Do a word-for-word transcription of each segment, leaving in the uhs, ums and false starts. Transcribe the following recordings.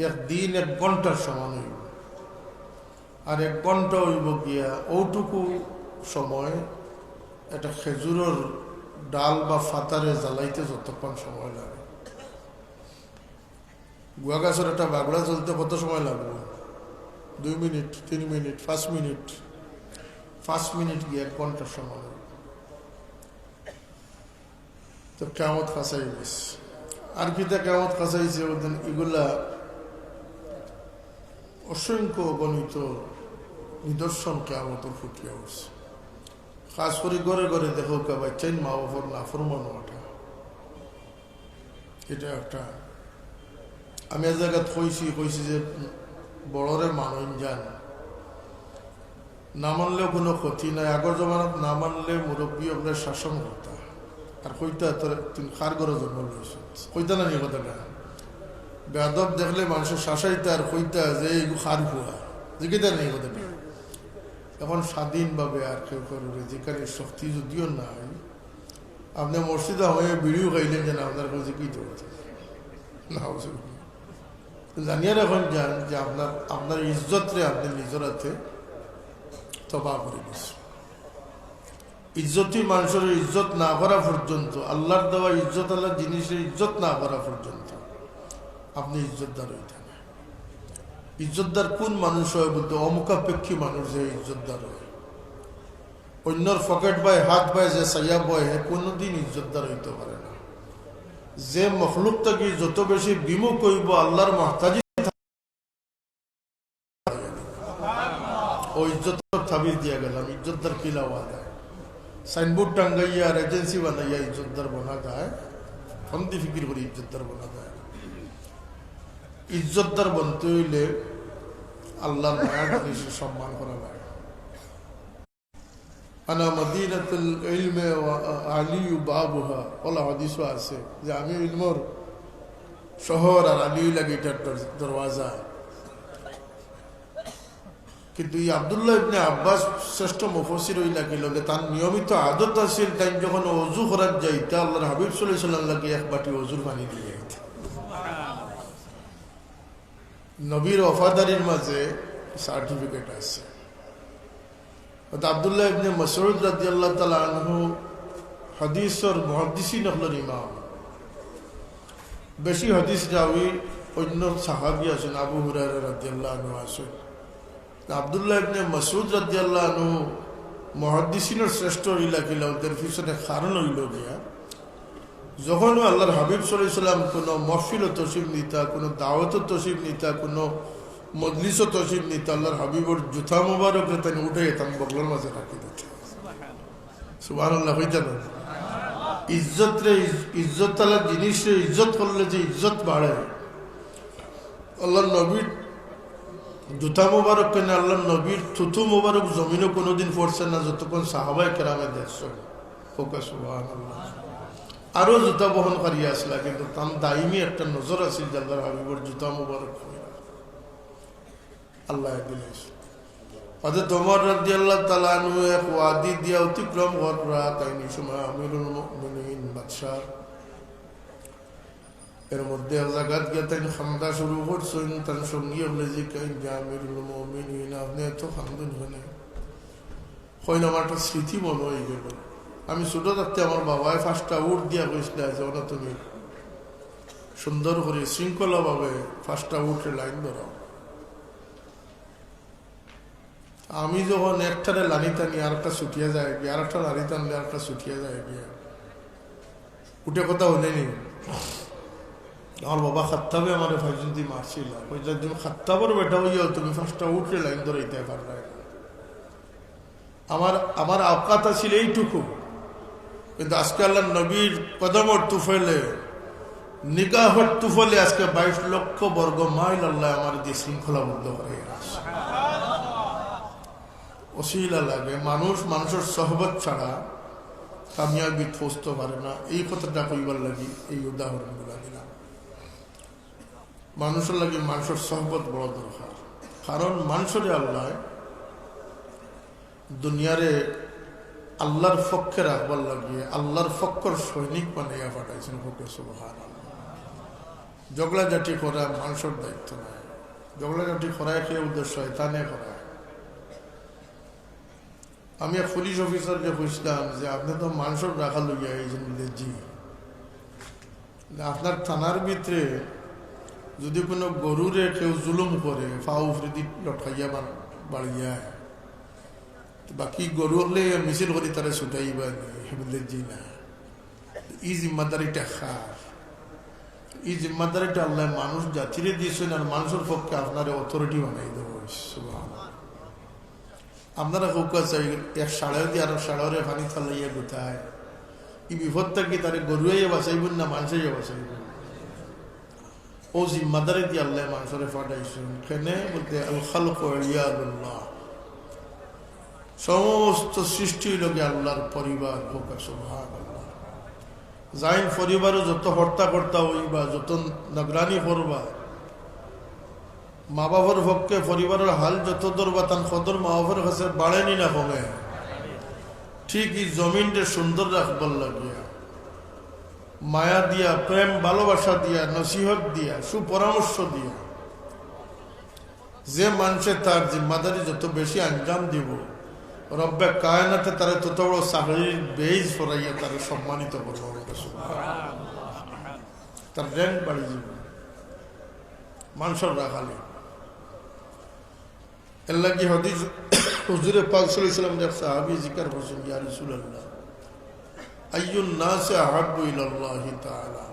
এক দিন এক ঘন্টার সমান অইবো। আর এক ঘন্টা অইবো গিয়া অউটুকু সময় একটা খেজুরর ডাল বা ফাতারে জ্বালাইতে যতক্ষণ সময় লাগে। গুয়া গাছর একটা বাগড়া জ্বলতে কত সময় লাগবো? দুই মিনিট, তিন মিনিট, পাঁচ মিনিট। পাঁচ মিনিট গিয়া এক ঘন্টার সমান অইবো। তো কিয়ামত কাছাই গেছে। আর কিতা কিয়ামত কাছাইছে? বলতেন, ইগুলা অসংখ্য অগণিত নিদর্শন কিয়ামতর ফুটিয়া উঠছে। খাছ করি ঘরে ঘরে দেখউক্কা, বাইচ্চাইন মা বাপর নাফরমান অওয়াটা। ইটা একটা। আমি এক জাগাত কইছি, কইছি যে বড়রে মানইন যান, না মানলেও কুনু ক্ষতি নাই। আগর জমানাত না মানলে মুরব্বি অকলে শাসন করতা, আর কইতা, "তোর তুই কার ঘরো জন্ম লইছস?" কইতা না নি কথাটা? বেয়াদব দেখলে মানষে শাসাইতা আর কইতা যে, "ইগু কার পুয়া?" জিকাইতা না নি কথাটা? এখন স্বাধীনভাবে আর কেউ কারোরে জিকানির শক্তি যদিও নাই, আপনে মসজিদো হামাইয়া বিড়িও খাইলেন যেন আপনার কাছে কি জড়িত? না, জানিয়া রাখইন যান যে আপনার, আপনার ইজ্জতরে আপনে নিজর আতে তবাহ করি দিছইন। ইজ্জতি মানষর ইজ্জত না করা পর্যন্ত, আল্লার দেওয়া ইজ্জত, আল্লার জিনিসর ইজ্জত না করা পর্যন্ত আপনে ইজ্জতদার অইতা নায়। ইজ্জতদার কুন মানুষ অয় বলতে, অমুখাপেক্ষী মানুষ যে ইজ্জতদার অয়। অইন্যর পকেট বায়, হাত বায় যে চাইয়া বয়, হে কুনুদিন ইজ্জতদার অইতো পারে না। যে মখলুক থাকি যত বেশি বিমুখ অইবো আল্লার মহতাজি, অউ ইজ্জতর তাবিজ দিয়া গেলাম, ইজ্জতদার কিলা অওয়া যায়? সাইনবোর্ড টাঙ্গাইয়া আর এজেন্সি বানাইয়া ইজ্জতদার বনা যায়? ফন্দি ফিকির করি ইজ্জতদার বনা যায়? ইজ্জতদার বনতে অইলে আল্লার মায়া জিনিসরে সম্মান করা লাগে। "আনা মদিনাতুল ইলমে ওয়া আলী বাবুহা।" অলা হাদিসও আছে যে আমি ইলমর শহর আর আলী অইলা গি ইটার দর-, দরওয়াজা। কিন্তু ই আব্দুল্লাহ ইবনে আব্বাস শ্রেষ্ঠ মুফাসসির অইলা কিলা যে তান নিয়মিত আদত আছিল, তাইন যখন অজু করাত যাইতা, আল্লার হাবিব সাল্লাল্লাহু আলাইহি ওয়াসাল্লাম লাগি এক বাটি অজুর পানি দিয়া আইতা। নবীর ওয়াফাদারির মাঝে সার্টিফিকেট আছে। অর্থাৎ আব্দুল্লাহ ইবনে মাসউদ রাদিয়াল্লাহু তাআলা আনহু হাদিসর মুহাদ্দিসিন অকলর ইমাম। বেশি হাদিস রাওয়ি অইন্য সাহাবী আছইন, আবু হুরায়রা রাদিয়াল্লাহু আনহু আছইন। আব্দুল্লাহ ইবনে মাসউদ রাদিয়াল্লাহু আনহু মুহাদ্দিসিনর শ্রেষ্ঠ অইলা কিলা, অটার পিছনে কারণ অইলো গিয়া, যখনউ আল্লার হাবিব সাল্লাল্লাহু আলাইহি ওয়াসাল্লাম কুনু মহফিলো তশরিফ নিতা, কুনু দাওয়াতো তশরিফ নিতা, কুনু মজলিসো তশরিফ নিতা, আল্লার হাবিবর জুতা মুবারকরে তাইন উঠাইয়া তান বগলর মাঝে রাখি দিতা। সুবহানাল্লাহ কইতা না? ইজ্জতরে ইজ-, ইজ্জত আলা জিনিসরে ইজ্জত করলে যে ইজ্জত বাড়ে, আল্লার নবীর জুতা মুবারক কেনে আল্লার নবীর থুথু মুবারক জমিনো কুনুদিন পড়ছে না, যতক্ষণ সাহাবায়ে কেরামে দেখছইন। কউক্কা সুবহানাল্লাহ। আরো জুতা বহনকারী আছলা, কিন্তু তান দাইমি একটা নজর আছিল যে আল্লার হাবিবর জুতা মুবারক পড়া। আল্লায় দিলাইছইন। হযরত ওমর রাদিয়াল্লাহু তাআলা আনহু এক ওয়াদি দিয়া অতিক্রম কররা, তাইন ই সময় আমিরুল মুমিনিন বাদশা। এর মধ্যে এক জাগাত গিয়া তাইন কান্দা শুরু করছইন, তান সঙ্গী অকলে জিকাইন যে, "আমিরুল মুমিনিন, আপনে এত কান্দইন কেনে?" কইন, "আমার একটা স্মৃতি মনো অইগেলো। আমি ছোট থাকতে আমার বাবায় পাঁচটা উট দিয়া কইছলা যে, 'অনো তুমি সুন্দর করি শৃঙ্খলাভাবে পাঁচটা উটরে লাইন ধরাও।' আমি যখন একটারে লানি টানি, আরেকটা ছুটিয়া যায় গিয়া, আরেকটা লানি টানলে আরেকটা ছুটিয়া যায় গিয়া, উটে কথা হুনে নি? আমার বাবা খাত্তাবে আমারে ফাইজুন্দি মারছিলা, কইতা, 'তুমি খাত্তাবর বেটা অইয়াও তুমি পাঁচটা উটরে লাইন ধরাইতায় পাররায় না।' আমার, আমার আওকাত আছিল এইটুকু, কিন্তু আজকে আল্লার নবীর কদমর তুফলে, নিগাহর তুফলে আজকে বাইশ লক্ষ বর্গ মাইল আল্লায় আমারে দিয়া শৃঙ্খলাবদ্ধ করাইয়া রাখছে। উছিলা লাগে, মানুষ মানষর সোহবত ছাড়া কামিয়াবিত পৌঁছতো পারে না, এই কথাটা কইবার লাগি এই উদাহরণগুলা দিলাম। মানষর লাগি মানষর সোহবত বড় দরকার, কারণ মানষরে আল্লায় দুনিয়ারে আল্লার পক্ষে রাখবার লাগি আল্লার পক্ষর সৈনিক বানাইয়া পাঠাইছইন। কউক্কা সুবহানাল্লাহ। ঝগড়াঝাটি করা মানষর দায়িত্ব নায়। ঝগড়াঝাটি করায় কেউ তো শয়তানে করায়। আমি এক পুলিশ অফিসাররে কইছিলাম যে, "আপনে তো মানষর রাখাল অইয়া আইছইন।" বলে, "জি।" "আপনার থানার ভিতরে যুদি কুনু গরুরে কেউ জুলুম করে, পাও উপরেদি লটকাইয়া বান-, বাড়িয়া, তো বাকি গরু অকলে মিছিল করি তারে ছুটাইবা নি?" বলে, "জি না।" ই জিম্মাদারিটা কার? ই জিম্মাদারিটা আল্লায় মানুষ জাতিরে দিছইন, আর মানষর পক্ষে আপনারে authority বানাই দেওয়া অইছে। সুবহানাল্লাহ। আপনারা কউক্কা চাই, এক সাড়ে দিয়া আর সাড়ে পানি ফালাইয়া গুতায়, ই বিপদ থাকি তারে গরুয়ে বাঁচাইবো না মানষে বাঁচাইবো? অউ জিম্মাদারিদি আল্লায় মানষরে পাঠাইছইন। কেনে বলতে, "আল খালকু ইয়ালুল্লাহ।" সমস্ত সৃষ্টি অইলো গিয়া আল্লাহর পরিবার। কউক্কা সুবহানাল্লাহ। যাইন পরিবারো যত হর্তা-কর্তা অইবা, যত নিগরানি করবা, মা-বাফর পক্ষে পরিবারর হাল যত ধরবা, তান কদর মা-বাফর কাছে বাড়ে নি না কমে? ঠিক ই জমিনরে সুন্দর রাখবার লাগিয়া মায়া দিয়া, প্রেম ভালোবাসা দিয়া, নসিহত দিয়া, সুপরামর্শ দিয়া, যে মানষে তার জিম্মাদারি যত বেশি আঞ্জাম দিবো, রব্বে কায়নাতে তারে তত বড় চাকরির বেইজ ফরাইয়া তারে সম্মানিত করবো। তার rank বাড়ি যাইবো। মানষর রাখালি। এরলাগি হাদিস, হুজুরে পাক সাল্লাল্লাহু আলাইহি ওয়াসাল্লামর এক সাহাবী জিকার করছইন, "ইয়া রাসূলুল্লাহ, আইয়ুন নাসি আহাব্বু ইলাল্লাহি তাআলা?"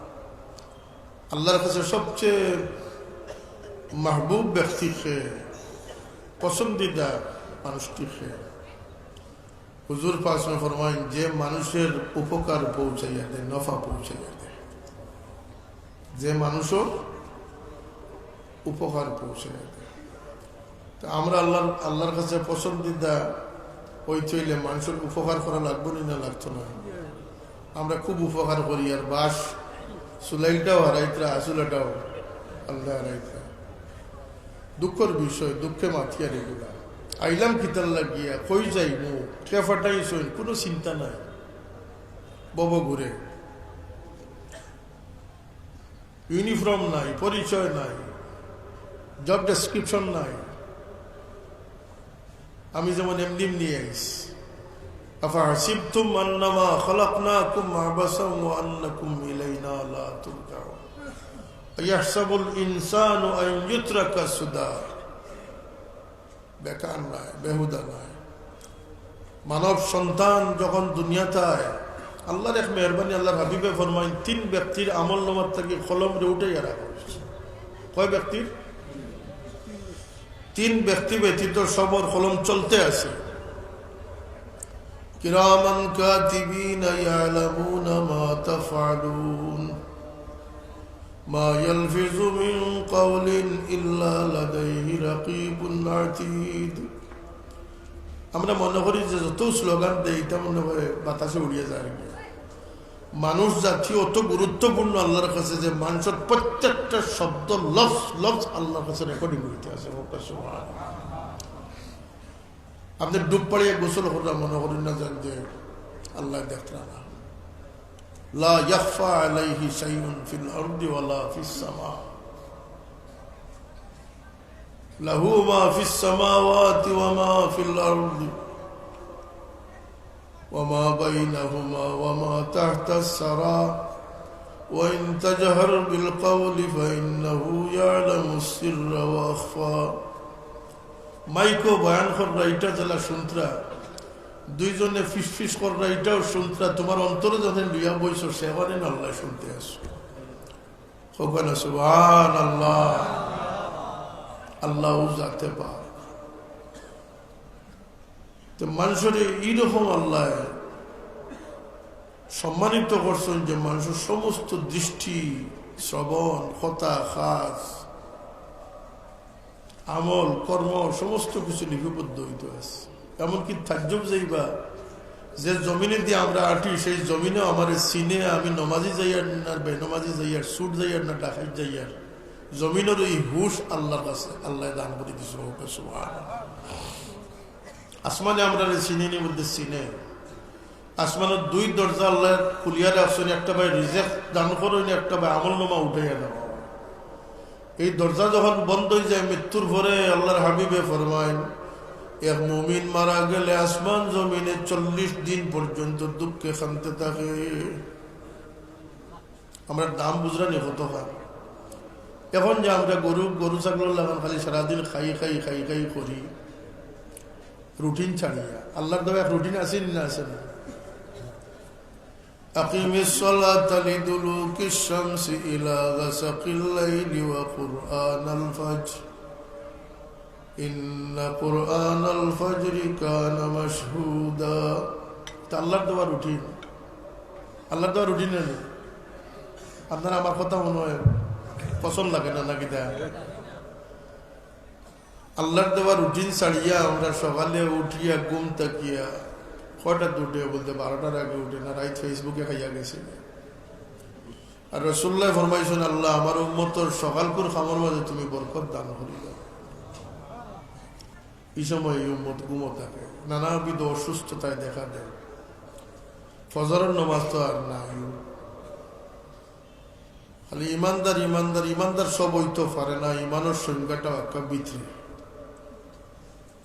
আল্লাহর কাছে সবচেয়ে মাহবুব ব্যক্তি কে, পছন্দিদা মানুষটি কে? হুজুর পাক সাল্লাল্লাহু আলাইহি ওয়াসাল্লাম ফরমাইন, "যে মানুষর উপকার পৌঁছাইয়া দেয়, নফা পৌঁছাইয়া দেয়, যে মানুষর উপকার পৌঁছাইয়া দেয়।" তো আমরা আল্লাহর, আল্লাহর কাছে পছন্দিদা অইতে অইলে মানষর উপকার করা লাগবো নি না লাগতো না? আমরা খুব উপকার করি, আর বাঁশ চুলাইলটাও হারাইতরা, আসুলাটাও আল্লায় হারাইতরা। দুঃখর বিষয়, দুঃখে মাতিয়ার এগুলা। আইলাম কিতার লাগিয়া, কই যাইমু, কে ফাটাইছইন, কুনু চিন্তা নাই। বব ঘুরে। Uniform নাই, পরিচয় নাই, job description নাই। আমি যেমন এমনি এমনি আইছি। আফাহাসিবতুম আন্নামা খালাকনাকুম আবাসাম ওয়া আন্নাকুম ইলাইনা লা তুরজাউন। আয়াহসাবুল ইনসানু আন ইউতরাকা সুদা। বেকার নায়, বেহুদা নায়। মানব সন্তান যখন দুনিয়াত আয়, আল্লাহর এক মেহেরবানি, আল্লাহর হাবিবে ফরমাইন, তিন ব্যক্তির আমল নামার থাকি কলমরে উঠাইয়া রাখা অইছে। কয় ব্যক্তির? তিন ব্যক্তি ব্যতীত সবর কলম চলতে আছে। কিরামান কাতিবিনা ইয়ালামুনা মা তাফআলুন। মা ইয়ালফিজু মিন কাওলিন ইল্লা লাদাইহি রাকিবুন আতীদ। আমরা মনে করি যে যত স্লোগান দেই, ইটা মনে হয় বাতাসে উড়িয়া যায় আর কি। মানুষ জাতি অত গুরুত্বপূর্ণ আল্লাহর কাছে যে মানষর প্রত্যেকটা শব্দ, লফজ, লফজ আল্লাহর কাছে recording অইতে আছে। সুবহানাল্লাহ। আপনে ডুব পাড়িয়া গোসল কররা, মনে করইন না যেন যে আল্লায় দেখরা না। লা ইয়াখফা আলাইহি শাইউন ফিল আরদি ওয়ালা ফিস সামা। লাহু মা ফিস সামাওয়াতি ওয়া মা ফিল আরদি ওয়া মা বাইনাহুমা ওয়া মা তাহতাস সারা। ওয়া ইন তাজহার বিল কাওলি ফাইন্নাহু ইয়ালামুস সিররা ওয়া আখফা। মাইকো বয়ান কররা, ইটা যেলা শুনতরা, দুইজনে ফিসফিস কররা, ইটাও শুনতরা, তুমার অন্তরে যখন লইয়া বইছো, সেখানে আল্লায় শুনতে আছে। কউক্কা না সুবহানাল্লাহ। আল্লাহ জাতে পাক। তো মানষরে এইরকম আল্লায় সম্মানিত করছইন যে মানষর সমস্ত দৃষ্টি, শ্রবণ, কথা, কাজ, আমল, কর্ম সমস্ত কিছু লিপিবদ্ধ অইতে আছে। এমনকি তাজ্জুব যাইবা, যে জমিনেদি আমরা আটি, সেই জমিনেও আমারে চিনে, আমি নমাজি যাইয়ার না বেনমাজি যাইয়ার, চুর যাইয়ার না ডাকাইত যাইয়ার। জমিনর এই হুশ আল্লাহর কাছে, আল্লায় দান করি দিছে। কউক্কা সুবহানাল্লাহ। আসমানে আমরারে চিনে নি বলতে চিনে। আসমানর দুই দরজা আল্লায় খুলিয়া রাখছইন, একটা বায় রিজেক দান করইন, একটা বায় আমল নামা উঠাইয়া নেওয়া। এই দরজা যখন বন্ধ অইযায় মৃত্যুর পরে, আল্লাহর হাবিবে ফরমাইন, এক মুমিন মারা গেলে আসমান জমিনে চল্লিশ দিন পর্যন্ত দুঃখে কানতে থাকে। আমরার দাম বুঝরানি কতখান? এখন যে আমরা গরু, গরু ছাগলর লাখান খালি সারাদিন খাই, খাই, খাই, খাই করি, রুটিন ছাড়িয়া। আল্লাহর দেওয়া এক রুটিন আছে নি না, আছে না? أقم الصلاة لدلوك الشمس إلى غسق الليل وقرآن الفجر إن قرآن الفجر كان مشهودا। তা আল্লাহর দেওয়া রুটিন, আল্লাহর দেওয়া রুটিন না নি? আপনার আমার কথা মনে হয় পছন্দ লাগে না নাকি? তা আল্লাহর দেওয়া রুটিন ছাড়িয়া আমরা সকালে উঠিয়া ঘুম থাকিয়া কয়টাত উঠে বলতে, বারোটার আগে উঠে না, রাইত Facebook-এ খাইয়া গেছে। আর রাসূলুল্লাহ ফরমাইছেন, "আল্লাহ, আমার উম্মতর সকালকুর কামর মাঝে তুমি বরকত দান করি দাও।" এই সময় এই উম্মত ঘুমো থাকে, নানাবিধ অসুস্থতায় দেখা দেয়, ফজরর নামাজ তো আর নাই। খালি ইমানদার, ইমানদার, ইমানদার সব অইতো পারে না, ইমানর সংজ্ঞাটা একটা ভিতরে।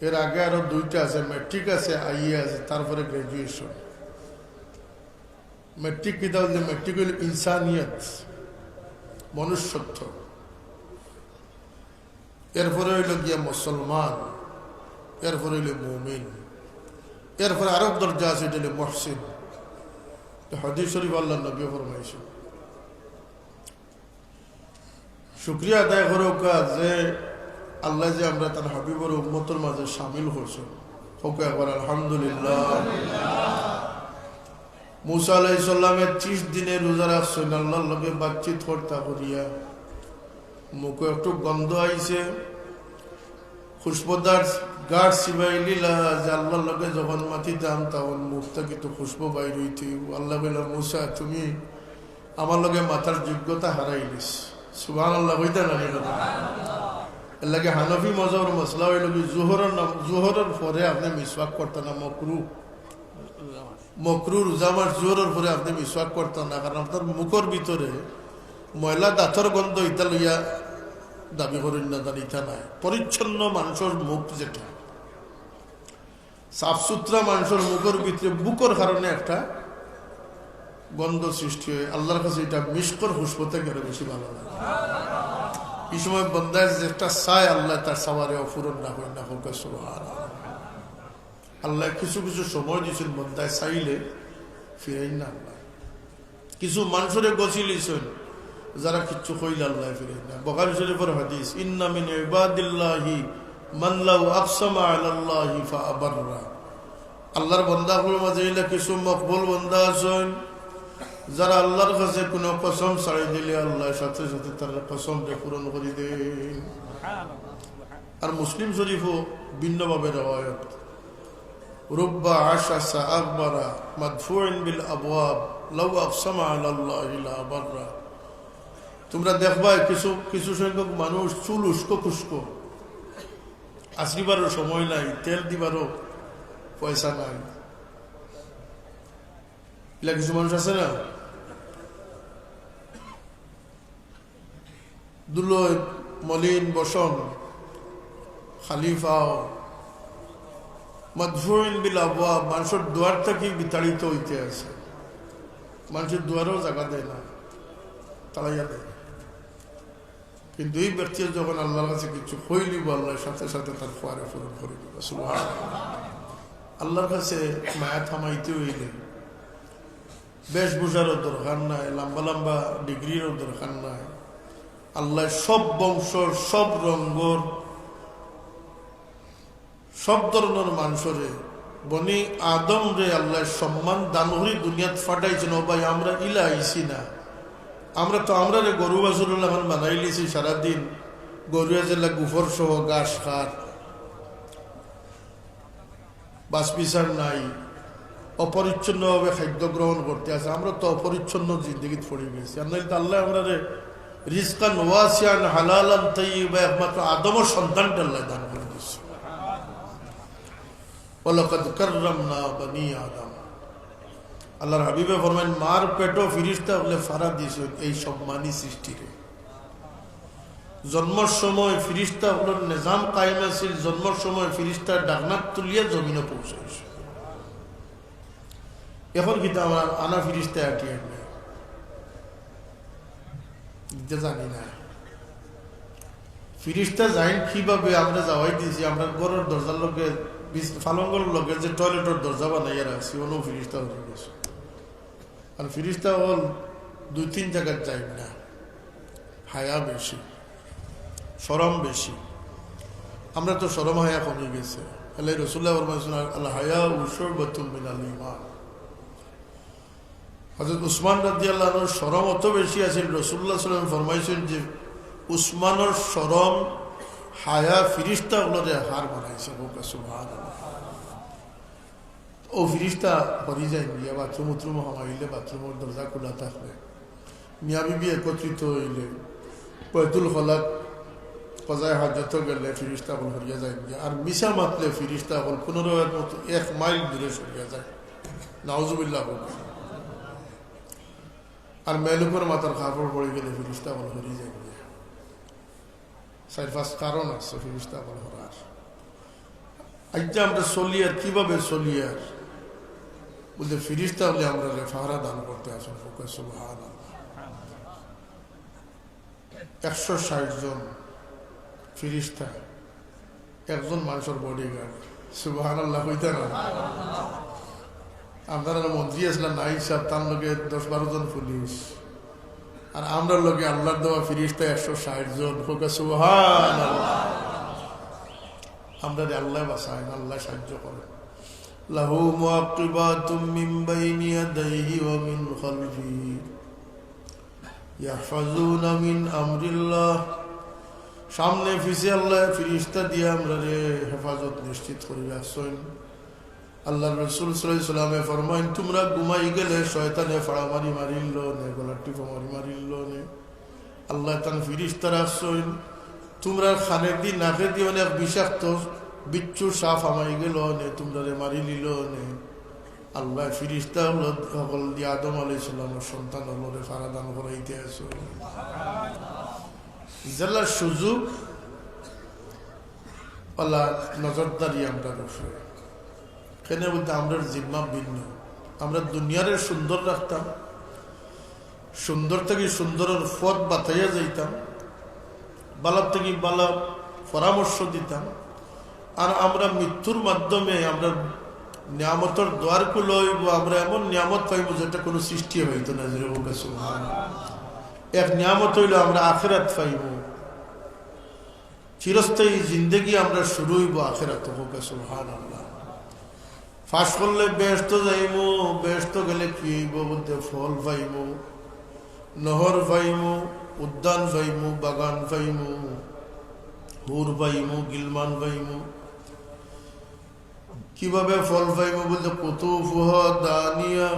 এর আগে আরো দুইটা আছে, ম্যাট্রিক আছে, আইএ আছে, তারপরে গ্র্যাজুয়েশন। ম্যাট্রিক কিতা বলতে, ম্যাট্রিক অইল ইনসানিয়ত, মনুষ্যত্ব। এরপরে অইল গিয়া মুসলমান, এরপরে অইল মুমিন, এরপরে আরো দরজা আছে, এটা অইল মুহসিন। তো হাদিস শরীফ আল্লাহর নবী ফরমাইছে। শুকরিয়া আদায় করউক্কা যে আল্লাহ যে আমরা তার হাবিবর উম্মতর মাঝে শামিল করছেন। কউক্কা একবার আলহামদুলিল্লাহ। মুসা আলাইহিস সালামে ত্রিশ দিনে রোজা রাখছেন, আল্লাহর লগে বাতচিত করতা করিয়া। মুখো একটু গন্ধ আইছে, খুশবুদার গাছ চিবাইলিলা যে আল্লাহর লগে যখন মাতিতাম, তখন মুখ থাকি তো খুশবু বাইর অইতই। আল্লাহ কইলা, "মুসা, তুমি আমার লগে মাতার যোগ্যতা হারাইলিছ।" সুবহানাল্লাহ কইতা না নি কথা? এর লাগি হানাফি মজহবর মাসলা অইল কি, জোহরর নাম, জোহরর পরে আপনে মিসওয়াক করতা না, মকরু। মকরু, রোজা মাস জোহরর পরে আপনে মিসওয়াক করতা না, কারণ আপনার মুখর ভিতরে ময়লা দাঁতর গন্ধ ইতা লইয়া দাবি করইন না, জানি ইতা নায়। পরিচ্ছন্ন মানুষর মুখ যেটা, সাফ সুতরা মানুষর মুখর ভিতরে বুকর কারণে একটা গন্ধ সৃষ্টি হয়। আল্লাহর কাছে এটা মিশকর খুশবু থাকি আরো বেশি ভালো লাগে। এই সময় বন্দায় যেটা চায়, আল্লাহ তার চাওয়ারে অপূরণ না হয় না হোক। সুবহানাল্লাহ। আল্লাহ কিছু কিছু সময় দিয়েছেন, বন্দায় চাইলে ফিরাইন না আল্লাহ। কিছু মানুষরে গছিলিছেন, যারা কিচ্ছু কইলে আল্লাহ ফিরাইন না। বুখারী শরীফর হাদিস, "ইন্না মিন ইবাদিল্লাহি মান লাউ আকসামা আলাল্লাহি ফাআবাররা।" আল্লাহর বন্দাগুলোর মাঝে ইলা কিছু মকবুল বন্দা আছেন, যারা আল্লাহর কাছে কোনো কসম ছাড়ি দিলে আল্লাহ সাথে সাথে তার কসমরে পূরণ করি দেন। আর মুসলিম শরীফও ভিন্নভাবে রেওয়ায়ত, "রুব্বা আশআসা আগবারা মাদফুইন বিল আবওয়াব লাউ আকসামা আলাল্লাহি লা আবাররা।" তোমরা দেখবায় কিছু, কিছু সংখ্যক মানুষ চুল উস্কো খুস্কো, আছড়িবারও সময় নাই, তেল দিবারও পয়সা নাই। ইলা কিছু মানুষ আছে না? ধুলোয় মলিন বসন, খালি পাও। মাদফুইন বিল আবওয়াব, মানুষর দুয়ার থাকি বিতাড়িত অইতে আছে। মানুষর দুয়ারও জাগা দেয় না, তাড়াইয়া দেয়। কিন্তু এই ব্যক্তি যখন আল্লাহর কাছে কিছু কইলিব, আল্লাহ সাথে সাথে তার খোয়ারে পূরণ করি দিবা। সুবহানাল্লাহ। আল্লাহর কাছে মায়া থামাইতে অইলে বেশভূষারও দরকার নাই, লম্বা লম্বা ডিগ্রিরও দরকার নাই। আল্লাহ সব বংশর, সব রঙ্গর, সব ধরনর মানুষরে, বনি আদমরে আল্লাহ সম্মান দান করি দুনিয়াত ফাটাইছেন। ও ভাই, আমরা ইলা আইছি না, আমরা তো আমরারে গরু বাছুরর লাখান বানাইলিছি, সারাদিন গরুয়ে যেলা গোবর সহ ঘাস খার, বাছবিচার নাই, অপরিচ্ছন্নভাবে খাদ্য গ্রহণ করতে আছে। আমরা তো অপরিচ্ছন্ন জিন্দেগিত পড়ি গেছি। আর নাইলে তো আল্লাহ আমরারে রিজকান ওয়াসিআন হালালান তাইয়িবা, একমাত্র আদমর সন্তানরে আল্লাহ দান করি দিছে। ওয়ালাকাদ কাররামনা বানি আদম। আল্লাহর হাবিবে ফরমাইন, মার পেটো ফিরিস্তা অকলে ফারা দিছে এই সম্মানী সৃষ্টিরে। জন্মর সময় ফিরিস্তা অকলর নিজাম কায়েম আছিল, জন্মর সময় ফিরিস্তা ডাকনাত তুলিয়া জমিনো পৌঁছাইছে। এখন কিন্তু আমরা আনা ফিরিস্তা আটিয়া নাই, ইটা জানি না। ফিরিস্তা যাইন কিভাবে, আমরা যাওয়াই দিছি, আমরা ঘরর দরজার লগে, বিছ-, ফালঙ্গর লগে যে টয়লেটর দরজা বানাইয়া রাখছি, অনো ফিরিস্তা হয়ে গেছে। আর ফিরিস্তা অকল দুই তিন জাগাত যাইন না, হায়া বেশি, শরম বেশি। আমরা তো শরম হায়া কমি গেছে। আল্লাহ রসুল্লাহ ফরমাইছেন, "আল হায়াউ শুবাতুম মিনাল ঈমান।" হযরত উসমান রাদিয়াল্লাহু আনহুর শরম অত বেশি আছিল, রাসূলুল্লাহ সাল্লাল্লাহু আলাইহি ওয়াসাল্লাম ফরমাইছেন যে উসমানর শরম হায়া ফিরিস্তা অকলরে হার মানাইছে। হোক সুবহানাল্লাহ। ও ফিরিস্তা হরি যাইন গিয়া, বাথরুম উথরুম হামাইলে, বাথরুমর দরজা খোলা থাকলে, মিয়া বিবি একত্রিত হইলে, বাইতুল খলাত কজায় হাজত গেলে ফিরিস্তা অকল হরিয়া যাইন গিয়া। আর মিছা মাতলে ফিরিস্তা অকল পনেরো এক মতো এক মাইল দূরে সরিয়া যায়। নাউজুবিল্লাহ হোক। আর মেলুকর মাথার কাপড় পড়ে গেলে ফিরিস্তা অকল হরি যাইন গিয়া। চাইর পাঁচ কারণ আছে ফিরিস্তা অকল হরার। আইচ্ছা, আমরা চলি আর কিভাবে চলি আর? বলতে, ফিরিস্তা অকলে আমরারে পাহারা দান করতে আছেন। হোক সুবহানাল্লাহ। একশো ষাট জন ফিরিস্তা, একজন মানুষর বডিগার্ড। সুবহানাল্লাহ হইতা না? আপনারা মন্ত্রী আসলেন না হিসাব, তার লগে দশ বারো জন পুলিশ, আর আমরার লগে আল্লাহর দেওয়া ফিরিস্তা একশো ষাট জন। হোক সুবহানাল্লাহ। আমরারে আল্লাহ বাঁচাইন, আল্লাহ সাহায্য করেন। লাহু মুআক্কিবাতুম মিন বাইনি ইয়াদাইহি ওয়া মিন খালফিহি ইয়াহফাজুনা মিন আমরিল্লাহ। সামনে পিছে আল্লাহ ফিরিস্তা দিয়া আমরারে হেফাজত নিশ্চিত করি রাখছেন। আল্লাহর রাসূল সাল্লাল্লাহু আলাইহি ওয়াসাল্লামে ফরমাইন, "তোমরা ঘুমাই গেলে শয়তানে ফাড়া মারি মারিল নে, গলার টিপা মারি মারিল নে।" আল্লাহ তান ফিরিস্তা রাখছইন। তোমরা খানেদি নাকেদি অনেক বিষাক্ত বিচ্ছু সাপ হামাই গেল নে, তোমরারে মারি নিল নে। আল্লাহ ফিরিস্তা অকল, অকল দি আদম আলাইহিস সালামর সন্তান অকলরে ফাড়া দান করাইতে আছো। যেলা সুযোগ, আল্লাহ নজরদারি আমরার উপরে। কেনে বলতে আমরার জিম্মা ভিন্ন। আমরা দুনিয়ারে সুন্দর রাখতাম, সুন্দর থাকি সুন্দরর পথ বাতাইয়া যাইতাম, বালা থাকি বালা পরামর্শ দিতাম। আর আমরা মৃত্যুর মাধ্যমে আমরা নিয়ামতর দ্বার খুলা অইবো, আমরা এমন নিয়ামত পাইবো যেটা কোনো সৃষ্টি হইতো না। যেরকম সুবহানাল্লাহ। এক নিয়ামত হইলো আমরা আখেরাত পাইবো। চিরস্থায়ী জিন্দেগি আমরা শুরু অইবো আখেরাত। হোক সুবহানাল্লাহ। পাশ করলে বেহেশত যাইমু, বেহেশত গেলে কি অইবো বলতে ফল পাইমু, নহর পাইমু, উদ্যান পাইমু, বাগান পাইমু, হুর পাইমু, গিলমান পাইমু। কিভাবে ফল পাইমু বলতে কুতুফুহা দানিয়া।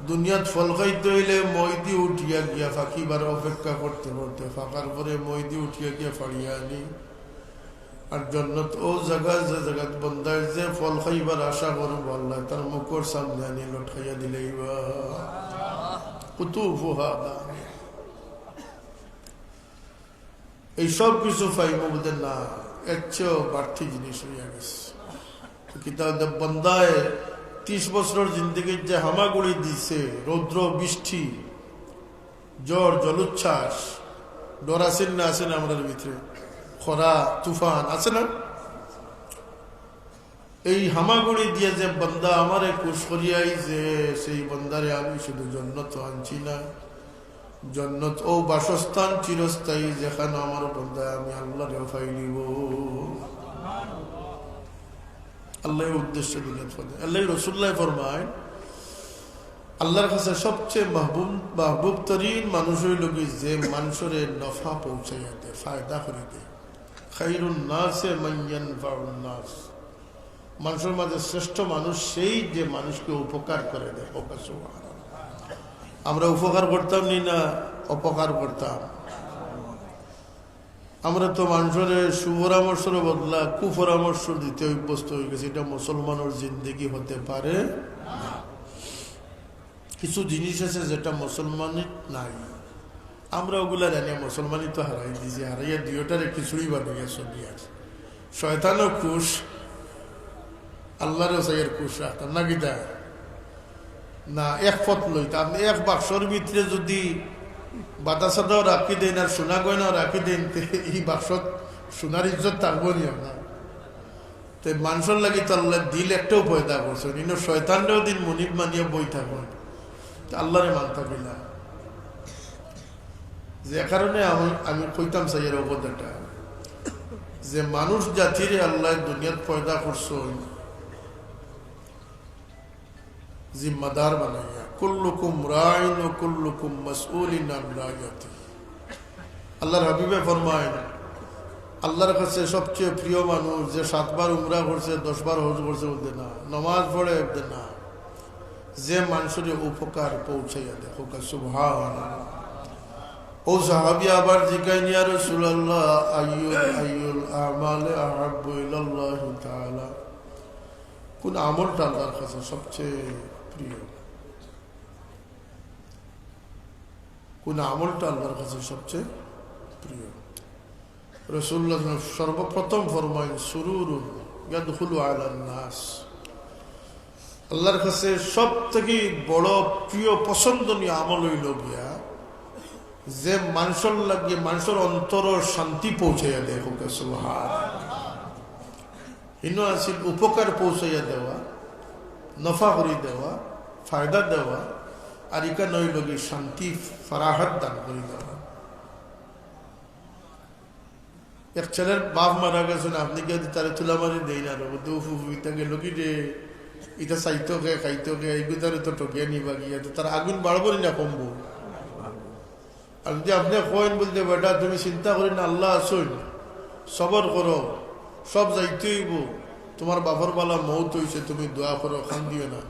দুনিয়াত ফল খাইতে অইলে মই দি উঠিয়া গিয়া পাকিবার অপেক্ষা করতে করতে পাকার পরে মই দি উঠিয়া গিয়া ফাড়িয়া আনি। আর জন্নত অউ জাগা, যে জাগাত বন্দায় যে ফল খাইবার আশা করবো, আল্লাহ তার মুখর সামনে আনি লটকাইয়া দিলাইবা। কুতুফুহা দানিয়া। এই সব কিছু পাইমু বলতে না, এর চেয়েও বাড়তি জিনিস অইয়া গেছে। তো কিতা বলতে বন্দায় ত্রিশ বছরর জিন্দেগির যে হামাগুড়ি দিছে, রৌদ্র, বৃষ্টি, ঝড়, জলোচ্ছ্বাস, ডর আছে না, আছে না আমরার ভিতরে? খরা, তুফান আছে না? এই হামাগুড়ি দিয়া যে বন্দা আমারে খুশ করিয়া আইছে, সেই বন্দারে আমি শুধু জন্নত আনছি না, জন্নত অউ বাসস্থান চিরস্থায়ী, যেখানো আমার বন্দায় আমি আল্লাহরেও পাইলিবো। আল্লাহ উদ্দেশ্য দুনিয়াত পাঠাইন। আল্লাহ রসুল্লাহ ফরমায়, আল্লাহর কাছে সবচেয়ে মাহবুব, মাহবুব তরিন মানুষ অইলো গি যে মানুষরে নফা পৌঁছাইয়া দে, ফায়দা করি দে। খাইরুন নাসে মান ইয়ানফাউন নাস। মানুষর মাঝে শ্রেষ্ঠ মানুষ সেই যে মানুষকে উপকার করে দেয়। হোক সুবহানাল্লাহ। আমরা উপকার করতাম নি না অপকার করতাম? আমরা তো মানুষরে সুপরামর্শর বদলা কুপরামর্শ দিতে অভ্যস্ত হয়ে গেছি। এটা মুসলমানের জিন্দেগি হতে পারে না। কিছু জিনিস আছে যেটা মুসলমানের নাই। আমরা ওগুলা জানি, মুসলমানই তো হারাই দিছি, হারাইয়া দুইটারে খিচুড়ি বানাইয়া চলি আর। শয়তানও খুশ, আল্লাহরেও চাইয়ার খুশ রাখতাম না কিতা? না, এক পথ লইতাম। এক বাক্সর ভিতরে যদি বাদা সাদাও রাখি দেন আর সোনা গয়নাও রাখি দেন, তে এই বাক্সত সোনার ইজ্জত থাকবো নি আপনার? তে মানষর লাগি তো আল্লাহ দিল একটাও পয়দা করছে, কিন্তু শয়তানরেও দিন মনিব মানিয়া বই থাকবো, তে আল্লাহরে মানতা কিলা? যে কারণে আমি, আমি কইতাম চাইয়ার ও কথাটা, যে মানুষ জাতিরে আল্লাহ দুনিয়াত পয়দা করছইন জিম্মাদার বানাইয়া, "কুল্লুকুম রাইন ওয়া কুল্লুকুম মাসউলিন আন রাইয়াতি।" আল্লাহর হাবিবে ফরমাইন, আল্লাহর কাছে সবচেয়ে প্রিয় মানুষ যে সাতবার উমরা করছে, দশবার হজ করছে, ওদের না, নমাজ পড়ে, ওদের না, যে মানুষের উপকার পৌঁছাইয়া দেয়। কউক্কা সুবহানাল্লাহ। ও সাহাবী আবার জিকাইন, "ইয়া রাসূলুল্লাহ, আইয়ুল, আইয়ুল আমালে আহাব্বু ইলাল্লাহি তাআলা?" কোন আমলটা আল্লাহর কাছে সবচেয়ে প্রিয়? কোন আমলটা আল্লাহর কাছে সবচেয়ে প্রিয়? রাসূলুল্লাহ সর্বপ্রথম ফরমাইন, "সুরুরুন ইয়াদখুলু আলান নাস।" আল্লাহর কাছে সব থেকে বড় প্রিয় পছন্দনীয় আমল হইল গিয়া যে মানুষের লাগে, মানুষের অন্তর শান্তি পৌঁছাইয়া দেয়। কউক্কা সুবহান। ইনো আছিল উপকার পৌঁছাইয়া দেওয়া, নফা করি দেওয়া, ফায়দা দেওয়া, আর ইখান হইল গিয়া শান্তি, ফারাহাত দান করি দেওয়া। এক ছেলের বাপ মারা গেছেন, আপনি কি তারে তুলা মারি দেই না রে? বুঝতে উফু উফু, ইতা গেল কি রে? ইতা চাইতো কে, খাইতো কে, এইগুলো তারে তো ঠকিয়ে নিবা গিয়া, তো তার আগুন বাড়বো না কমবো? আর যদি আপনি কইন বলতে, "বেটা, তুমি চিন্তা করি না, আল্লাহ আছইন, সবর করো, সব যাইতে হইব, তোমার বাপর বালা মৌত হইছে, তুমি দোয়া করো, কান্দিও না।"